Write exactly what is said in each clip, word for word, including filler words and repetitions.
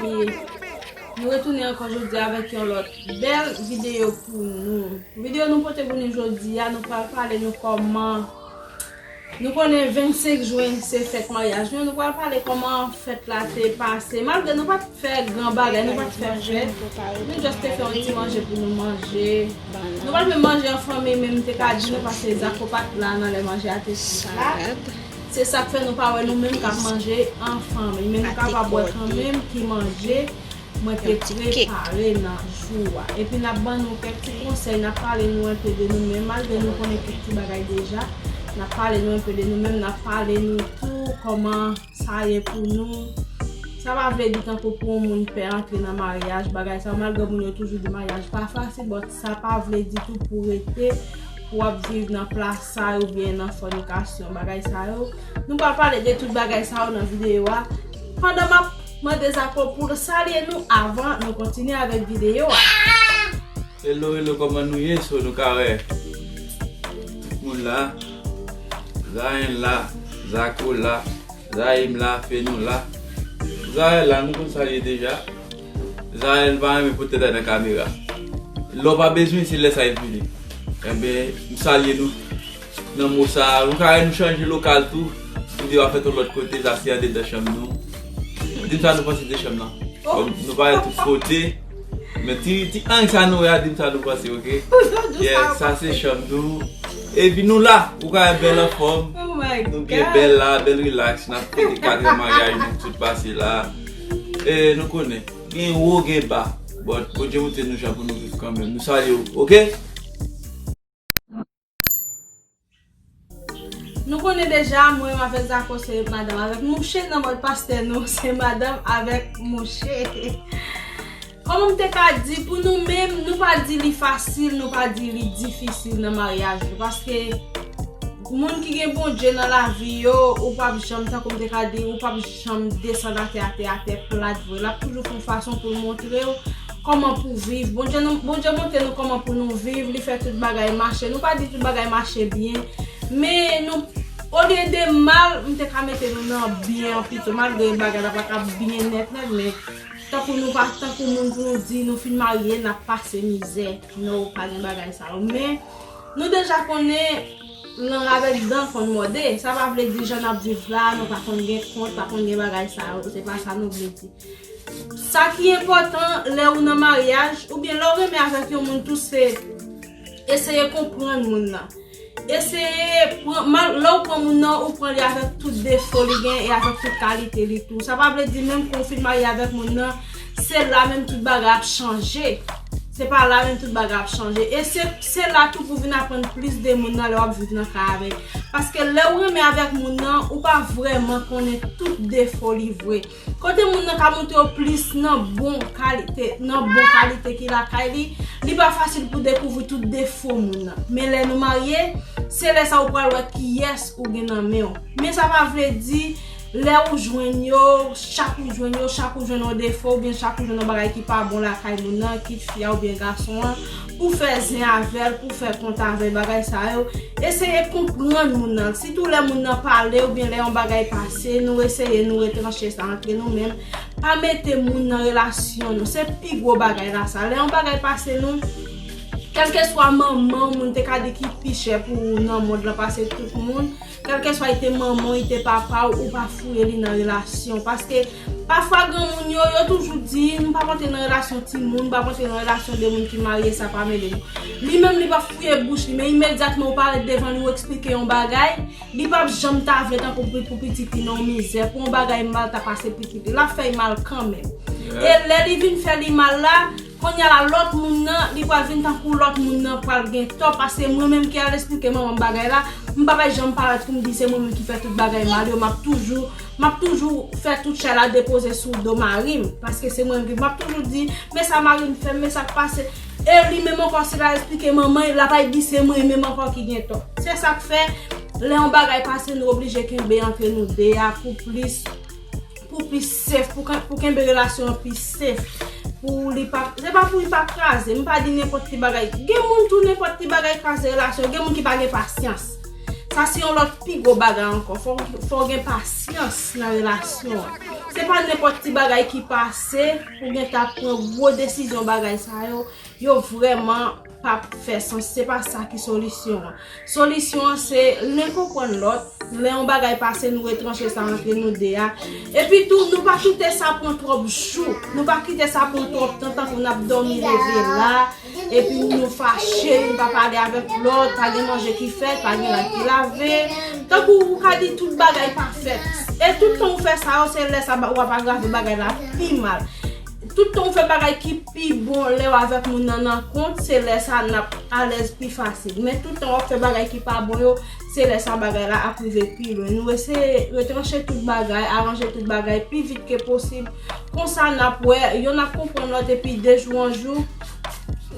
Nou retounen ankò jodi avèk yon lòt bèl videyo pou nou. Videyo nou pote pou nou jodi a, nou pral pale nou kòman nou konnen vennsenk jen se fèt maryaj nou, nou pral pale kòman fèt la te pase. Malgre nou pa t fè gran bagay, nou pa t fè fèt, nou just te fè yon ti manje pou nou manje. Nou pa t menm manje an fanmi, men m te ka di nou, paske Zako pa t la nan lè manje a te fèt la. Se sa k fè nou pa wè nou menm k ap manje an fanmi, men nou kapab wè kanmenm ki manje mwen te prepare nan jou a. Epi n ap ban nou kèk ti konsèy, n ap pale nou enpe de nou menm, malgre nou konnen kèk ti bagay deja. N ap pale nou enpe de nou menm, n ap pale nou tou kòman sa ye pou nou. Sa pa vle di tankou pou yon moun pè antre nan maryaj, bagay sa, malgre moun yo toujou di maryaj pa fasil, but sa pa vle di tou pou rete, pou w ap viv nan plas sa yo oubyen nan fònikasyon, bagay sa yo. Nou pral pale de tout bagay sa yo nan videyo a. Pandan m ap mande Zako pou l salye nou avan nou kontinye avèk videyo a. Hello, hello, kòman nou ye? So, nou ka wè tout moun la. Zayen la, Zako la, Zayim la, Fenou la. Zayèl la, nou konn sa l ye deja. Zayèl pa renmen pou tèt nan kamera. Lè w pa bezwen, se lè sa l vini. Enben, m salye nou. Nan mo sa, nou ka wè nou chanje lokal tou. Videyo a fèt yon lòt kote, sa se andedan chanm nou. Di m sa nou panse de chanm nan. Bon, nou pa wè tout kote. Men ti, ti ang sa nou wè a, di m sa nou panse, oke? Yeah, sa se chanm nou. Epi nou la, ou ka wè bèl anfòm. Nou byen bèl la, bèl relax. N ap fete katran maryaj nou tout pase la. E nou konnen, gen wo, gen ba. But Bondye montre nou jan pou nou viv kanmenm. Nou salye w, oke? Nou konnen deja, mwen menm avèk Zako se madanm avèk mouche, nan mòd pastè nou, se madanm avèk mouche. Kòman m te ka di, pou nou menm, nou pa di li fasil, nou pa di li difisil nan maryaj nou, paske moun ki gen Bondye nan lavi yo, ou p ap janm, tankou m te ka di, ou p ap janm desann atè, atè, atè plat vre. L ap toujou fè yon fason pou l montre w kòman pou viv. Bondye nou, Bondye montre nou kòman pou nou viv, li fè tout bagay mache. Nou pa di tout bagay mache byen, men nou, olye de mal, m te ka mete nou nan byen pito, malgre bagay la pa ka byen nèt nèt, men tankou nou pa, tankou moun pou nou di nou fin marye, n ap pase mizè. No, pa gen bagay sa yo. Men, nou deja konnen lang avèk dan konn mòde. Sa pa vle di jan n ap viv la, nou pa konn gen kont, pa konn gen bagay sa yo. Se pa sa nou vle di. Sa ki enpòtan, lè ou nan maryaj, oubyen lè w renmen avèk yon moun tou, se eseye konprann moun nan. Eseye pran, mal, lè w pran moun nan, ou pran li avèk tout defo li gen e avèk tout kalite li tou. Sa pa vle di menm ke w fin marye avèk moun nan, se la menm tout bagay ap chanje. Se pa la menm tout bagay ap chanje. E se, se la tou pou vin aprann plis de moun nan lè w ap viv nan kay avè l. Paske lè w renmen avèk moun nan, ou pa vrèman konnen tout defo li vre. Kote moun nan ka montre w plis nan bon kalite, nan bon kalite ki lakay li, li pa fasil pou dekouvri tout defo moun nan. Men lè nou marye, se lè sa ou pral wè kiyès ou gen nan men w. Men sa pa vle di, lè ou jwenn yo, chak ou jwenn yo, chak ou jwenn yon defo, oubyen chak ou jwenn yon bagay ki pa bon lakay moun nan, kit fi a oubyen gason an, pou fè zen avè l, pou fè kont avè l, bagay sa yo. Eseye konprann moun nan. Sitou lè moun nan pale oubyen lè yon bagay pase, nou eseye nou retranche sa antre nou menm. Pa mete moun nan relasyon nou. Se pi gwo bagay la sa. Lè yon bagay pase nou, kèlkeswa manman w, moun te ka di ki pi chè pou ou nan mond lan pase tout moun, kèlkeswa li te manman w, li te papa w, ou pa fouye li nan relasyon. Paske pafwa granmoun yo, yo toujou di, nou p ap antre nan relasyon timoun, nou p ap antre nan relasyon de moun ki marye, sa pa mele nou. Li menm, li p ap fouye bouch li, men imedyatman ou parèt devan li, ou eksplike yon bagay, li p ap janm ta vle tankou pou, pou pitit li nan yon mizè, pou yon bagay mal ta pase pitit li. L ap fè l mal kanmenm. E lè li vin fè li mal la, kounye a la, lòt moun nan, li pral vin tankou lòt moun nan pral gen tò, paske mwen menm ki al eksplike manman m bagay la, m pa pral janm parèt pou m di se mwen menm ki fè tout bagay mal yo, m ap toujou, m ap toujou fè tout chay la depoze sou do mari m, paske se mwen menm ki, m ap toujou di, men sa mari m fè m, men sa k pase. E li menm ankò, si l al eksplike manman l, l ap al di se mwen menm ankò ki gen tò. Se sa k fè, lè yon bagay pase, nou oblije kenbe antre nou de a pou plis pou pi safe, pou, pou kenbe relasyon an pi safe. Pou li pa, se pa pou li pa kraze. M pa di nenpòt ki bagay. Gen moun tou, nenpòt ki bagay kraze relasyon. Gen moun ki pa gen pasyans. Sa se yon lòt pi gwo bagay ankò. Fò, fò w gen pasyans nan relasyon an. Se pa nenpòt ti bagay ki pase, ou gen ta pran gwo desizyon bagay sa yo. Yo vrèman p ap fè sans. Se pa sa ki solisyon an. Solisyon an se len konprann lòt. Lè yon bagay pase, nou retranche sa antre nou de a. Epi tou, nou pa kite sa pran twòp jou. Nou pa kite sa pran twòp tan, tankou n ap dòmi leve la. Epi nou fache, nou pa pale avèk lòt, pa gen manje ki fèt, pa gen rad ki lave. Tankou ou ka di tout bagay pa fèt. E tout tan ou fè sa yo, se lè sa ba- w ap agrave bagay la pi mal. Tout tan ou fè bagay ki pi bon, lè w avèk moun nan nan kont, se lè sa n ap alèz pi fasil. Men tout tan w ap fè bagay ki pa bon yo, se lè sa bagay la ap rive pi lwen. Nou eseye retranche tout bagay, aranje tout bagay pi vit ke posib. Konsa n ap wè, yonn ap konprann lòt epi de jou an jou,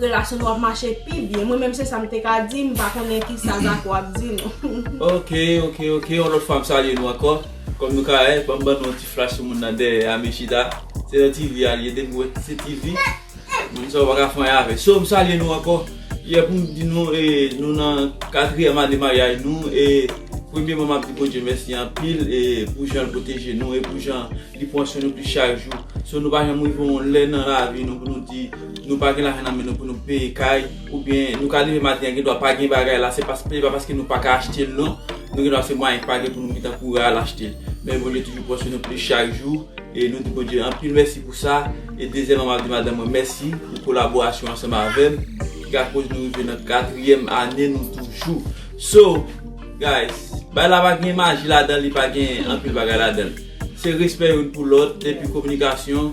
relasyon nou ap mache pi byen. Mwen menm se sa m te ka di, m pa konnen ki sa Zako ap di nou. Ok, ok, ok, yon lòt fwa m salye nou ankò. Kòm nou ka wè, ban m ban nou yon ti flash sou moun nan dèyè a, Mechita. Se nan T V a li ye, depi w wè se T V, moun sa w pa ka fè anyen avè. So, m salye nou ankò. Yè pou m di nou, e, nou nan katriyèm ane maryaj nou, e, premyèman, m ap di Bondye mèsi anpil, e, pou jan l pwoteje nou, e pou jan li pran swen nou plis chak jou. So, nou pa janm rive yon lè nan lavi nou pou nou di, nou pa gen lajan nan men nou pou nou peye kay, oubyen nou ka leve maten an, gen dwa pa gen bagay la, se pa, se pa paske nou pa ka achte l, non. Nou gen dwa se mwayen ki pa gen pou nou gentan kouri al achte l. Men Bondye toujou pran swen nou plis chak jou, e nou di Bondye anpil mèsi pou sa. E dezyèmman, m ap di madanm mwen mèsi pou kolaborasyon ansanm avè m, ki ka koz nou rive nan katriyèm ane nou toujou. So, guys, bay la pa gen maji ladan li, pa gen anpil bagay ladan l. Se respè youn pou lòt, epi kominikasyon.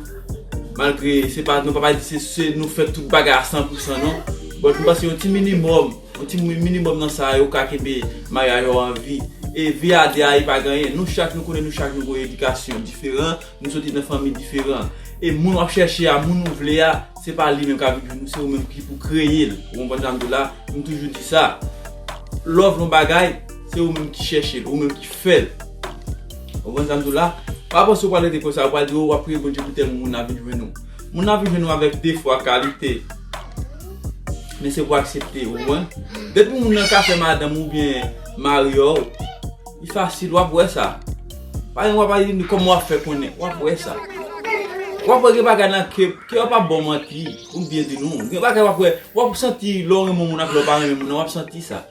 Malgre se pa, nou pa, pa di se, se nou fè tout bagay a san pou san, non. But m panse yon ti minimòm, yon ti mi- minimòm nan sa yo ka kenbe maryaj yo an vi. E vi a de a, e pa gen anyen. Nou chak, nou konnen nou chak nou gen yon edikasyon diferan, nou soti nan fanmi diferan. E moun w ap chèche a, moun ou vle a, se pa li menm k ap vin jwenn ou, se ou menm ki pou kreye l. Ou konprann sa m di w la? M toujou di sa. Love yon bagay, se ou menm ki chèche l, ou menm ki fè l. Ou konprann sa m di w la? Pa panse w pral rete konsa, ou pral di, "Oh, w ap priye Bondye pou tèl moun ap vin jwenn ou." Moun ap vin jwenn ou avèk defo ak kalite. Men se pou aksepte, ou konprann? Depi moun nan ka fè madanm oubyen mari w, li fasil, w ap wè sa. Pa gen, w ap, kòman w ap fè konnen, w ap wè sa. W ap wè gen bagay nan ke, ke w ap ba w manti, pou m byen di nou. Gen bagay w ap wè, w ap santi lè w renmen moun ak lè w pa renmen moun nan, w ap santi sa.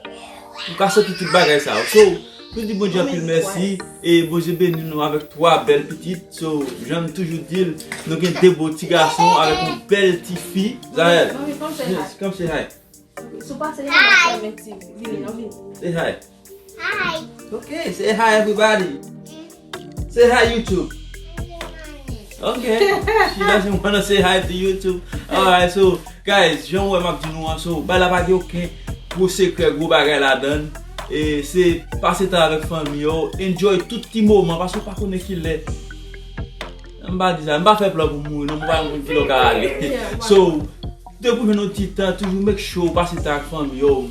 Ou ka santi tout bagay sa yo. So, nou di Bondye anpil mèsi, e Bondye beni nou avèk twa bèl pitit. So, jan m toujou di l, nou gen de bo ti gason avèk yon bèl ti fi. Zayèl, come say hi. Si w pase, vini, vini, vini. Say hi. Hi. Ok, say hi, everybody. Say hi, YouTube. Ok. She doesn't wanna say hi to YouTube. Alright, so, guys, jan w wè m ap di nou an, so, bay la pa gen okenn gwo sekrè, gwo bagay ladan l. E se pase tan avèk fanmi yo, enjoy tout ti moman, paske w pa konnen ki lè. M pa di sa, m pa fè plan pou mouri, non, m pa konn ki lè w ka ale. So, depi w jwenn yon ti tan, toujou make sure w pase tan ak fanmi yo.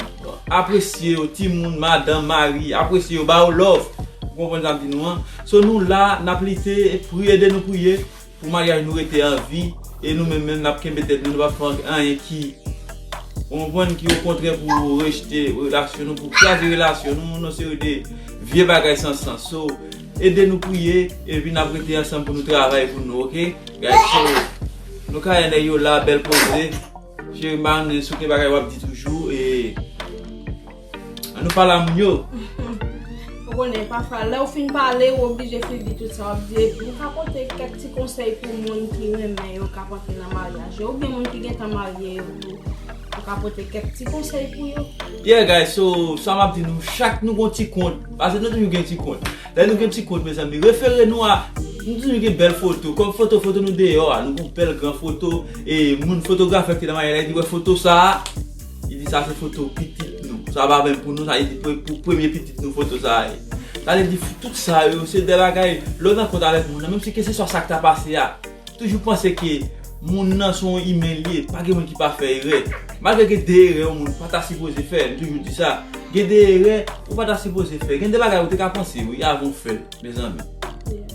Apresye yo, timoun, madanm, mari, apresye yo, ba yo love. Ou konprann sa m di nou an? So, nou la, n ap lite, priye, ede nou priye pou maryaj nou rete an vi. E nou menm, menm, n ap kenbe tèt nou, nou p ap fè anyen ki, ou konprann, ki okontrè pou rejte relasyon nou, pou kraze relasyon nou, yon seri de vye bagay san sans. So, ede nou priye, epi n ap rete ansanm pou nou travay pou nou, ok? Guys, so, nou ka wè nèg yo la, bèl poze. Cheri, m pa konn si w gen bagay w ap di toujou, e ann nou pale a moun yo. Ou konnen, pafwa, lè w fin pale, ou oblije fin di tout sa w ap di, epi ou ka pote kèk ti konsèy pou moun ki renmen yo k ap antre nan maryaj yo, oubyen moun ki gentan marye yo tou. Ou ka pote kèk ti konsèy pou yo. Yeah, guys, so, sa m ap di nou, chak nou gon ti kont, paske nou toujou gen ti kont. Lè nou gen ti kont, mezanmi, refere nou a, nou toujou gen bèl foto. Kòm foto, foto nou deyò a, nou gon bèl gran foto. E moun fotograf ki te nan maryaj la, li di, "Wè foto sa a?" Li di, "Sa se foto pitit nou. Sa pa menm pou nou, sa," li di, "pou, pou premye pitit nou, foto sa a ye." Sa vle di, tout sa yo, se de bagay, lè w nan kont avèk moun nan, menm si keseswa sa k ta pase a, toujou panse ke moun nan se yon imen li ye, pa gen moun ki pa fè erè. Malgre gen de erè yon moun pa ta sipoze fè, m toujou di sa. Gen de erè ou pa ta sipoze fè. Gen de bagay ou te ka panse wi avan w fè l, mezanmi.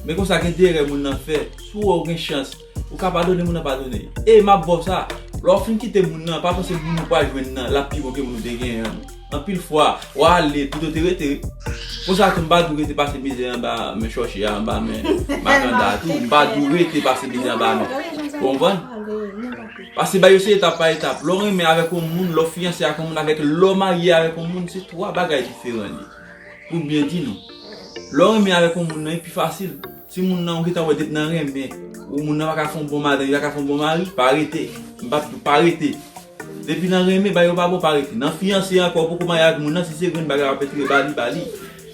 Men konsa gen de erè moun nan fè. Si w wè w gen chans, ou ka padone moun nan, padone. E m ap ba w sa, lè w fin kite moun nan, pa panse moun ou pral jwenn nan, l ap pi bon ke moun ou te genyen an. Anpil fwa, w a ale, pito te rete. Konsa tou, m pa dwe rete pase mizè anba men chòche a, anba men makanda a tou. M pa dwe rete pase mizè anba men. Ou konprann? Paske bagay yo se etap pa etap. Lè w renmen avèk yon moun, lè w fiyanse ak yon moun, avèk lè w marye avèk yon moun, se twa bagay diferan li. Pou m byen di nou. Lè w renmen avèk yon moun nan, e pi fasil. Si moun nan ou gentan wè depi nan renmen, ou moun nan pa ka fè yon bon madanm, li pa ka fè yon bon mari, pa rete. M p ap di w pa rete. Depi nan renmen, bagay yo pa bon, pa rete. Nan fiyanse ankò, ou poko marye ak moun nan, si se grenn bagay w ap entire, ba li, ba li.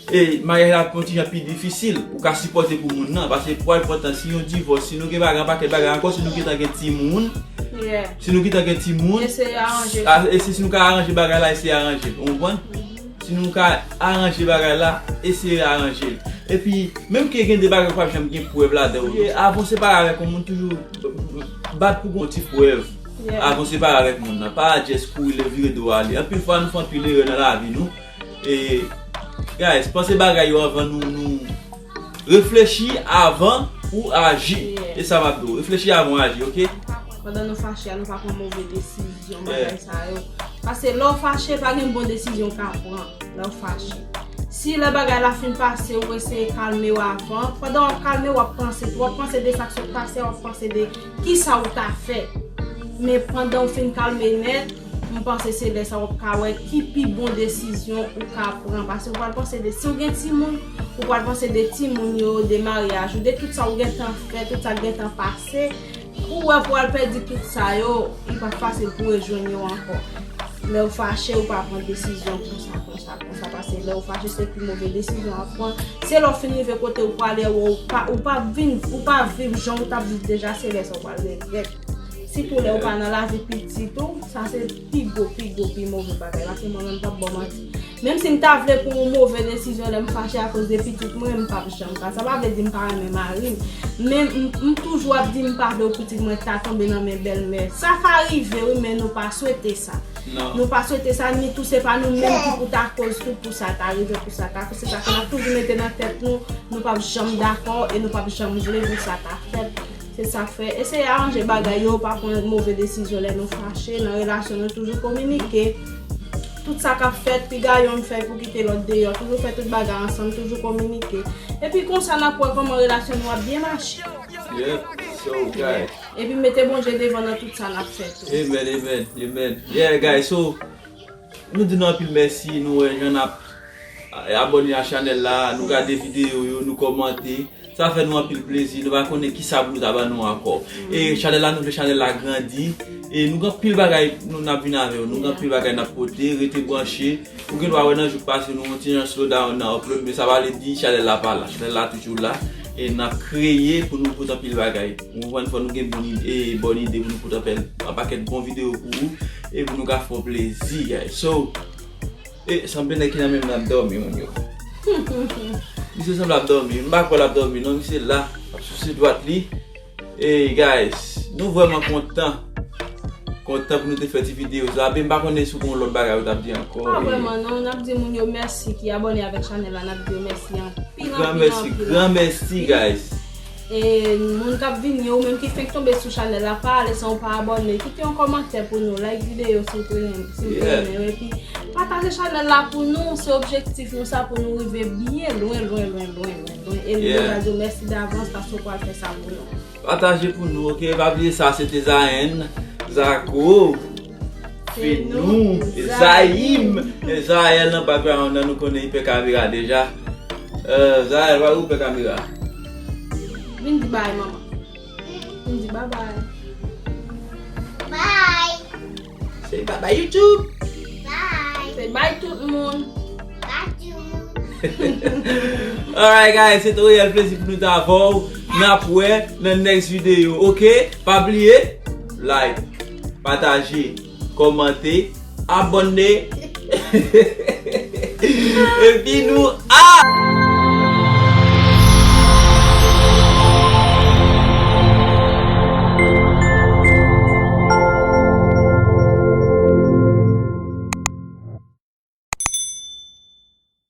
E maryaj la ap yon ti jan pi difisil, ou ka sipòte pou moun nan, paske pral pran tan, si yon divòs, si nou gen bagay, yon pakèt bagay ankò, si nou gentan gen timoun, si nou gentan gen timoun, eseye aranje. A, e si, si nou ka aranje bagay la, eseye aranje l, ou konprann? Si nou ka aranje bagay la, eseye aranje l. Epi, menm ke gen de bagay ou p ap janm gen prèv ladan yo. Avan w separe avèk yon moun, toujou bat pou gon ti prèv. Avan w separe avèk moun nan. Pa just kouri lè vire do w ale. Anpil fwa, nou fè anpil erè nan lavi nou. E, guys, panse bagay yo avan nou, nou reflechi avan ou aji. E sa m ap di w. Reflechi avan ou aji, oke? Pandan nou fache a, nou pa pran move desizyon, bagay sa yo. Paske lè w fache, pa gen bon desizyon w ka pran lè w fache. Si lè bagay la fin pase, ou eseye kalme w avan. Pandan w ap kalme, w ap panse tou. W ap panse de sa k sot pase, w ap panse de kisa ou ta fè. Men pandan w fin kalme nèt, m panse se lè sa w ap ka wè ki pi bon desizyon ou ka pran. Paske ou pral panse de, si w gen timoun, ou pral panse de timoun yo, de maryaj ou, de tout sa ou gentan fè, tout sa k gentan pase. Ou wè pou w al pèdi tout sa yo, li pa fasil pou w rejwenn yo ankò. Lè w fache, ou pa pran desizyon konsa, konsa, konsa, paske lè w fache, se pi move desizyon w ap pran. Se lè w fin rive kote ou prale, ou pa, ou pa vin, ou pa viv jan ou t ap viv deja, se lè sa w pral regrèt. Sitou lè ou pa nan lavi pitit ou, sa se pi gwo, pi gwo, pi move bagay. Paske mwen menm, m p ap ba w manti. Menm si m ta vle pran yon move desizyon lè m fache akoz de pitit mwen, m p ap janm ka. Sa pa vle di m pa renmen mari m. Men m, m toujou ap di m pa vle pitit mwen ta tonbe nan men bèlmè. Sa ka rive wi, men nou pa swete sa. Nou pa swete sa, ni tou se pa nou menm ki pou ta koz tou pou sa ta rive, pou sa ta, se sa ke n ap toujou mete nan tèt nou, nou p ap janm dakò e nou p ap janm vle pou sa ta fèt. Se sa k fè, eseye aranje bagay yo, pa pran move desizyon lè nou fache. Nan relasyon nou toujou kominike. Tout sa k ap fèt, piga yonn fèy pou kite lòt deyò. Toujou fè tout bagay ansanm, toujou kominike. Epi konsa n ap wè kòman relasyon nou ap byen mache. Yep, so guys. Epi mete Bondye devan nan tout sa n ap fè tou. Amen, amen, amen. Yeah, guys, so, nou di nou anpil mèsi, nou wè jan n ap abòne a chanèl la, nou gade videyo yo, nou kòmante. Sa fè nou anpil plezi, nou pa konnen kisa pou nou ta ban nou ankò. E chanèl la, nou vle chanèl la grandi. E nou gen anpil bagay nou n ap vin avè yo, nou gen anpil bagay n ap pote, rete branche. Ou gen dwa wè nan jou k pase nou yon ti jan slow down nan upload, men sa pa vle di chanèl la pa la. Chanèl la toujou la. E n ap kreye pou nou pote anpil bagay. Ou konprann, fò nou gen bon ide, e, bòn ide pou nou pote anpil, yon pakèt bon videyo pou ou. E pou nou ka fè w plezi, guys. So, e, sanble nèg ki nan menm nan ap dòmi, moun yo. Misye sanble ap dòmi. M pa kwè l ap dòmi, non, misye la. Ap souse dwat li. Hey guys, nou vrèman kontan. Kontan pou nou te fè ti videyo sa. Ben, m pa konnen si w gen yon lòt bagay ou t ap di ankò. Pa vrèman, non. N ap di moun yo mèsi ki abòne avèk chanèl la. N ap di yo mèsi anpil, anpil, anpil, anpil. Gran mèsi, guys. E moun k ap vini, ou menm ki fenk tonbe sou chanèl la, pa ale san w pa abòne. Kite yon kòmantè pou nou. Like videyo si w te renmen, si w te renmen yo. Epi pataje chanèl la pou nou. Se objektif nou sa, pou nou rive byen lwen, lwen, lwen, lwen, lwen, lwen. E nou va di w mèsi davans paske w pral fè sa pou nou. Pataje pou nou, oke? Pa bliye sa, se te Zayen, Zako, Fenou, Zayim. E Zayen nan background nan, nou konnen li pè kamera deja. Eh, Zayen, pa ou pè kamera? Vin di bay, manman. Vin di babay. Bye. Say bye bye YouTube. Bye. Say bye tout moun. Bye tout moun. Alright guys, se te reyèl plezi pou nou t avè w. N ap wè nan next video, oke? Pa bliye, like, pataje, kòmante, abòne. Epi nou out!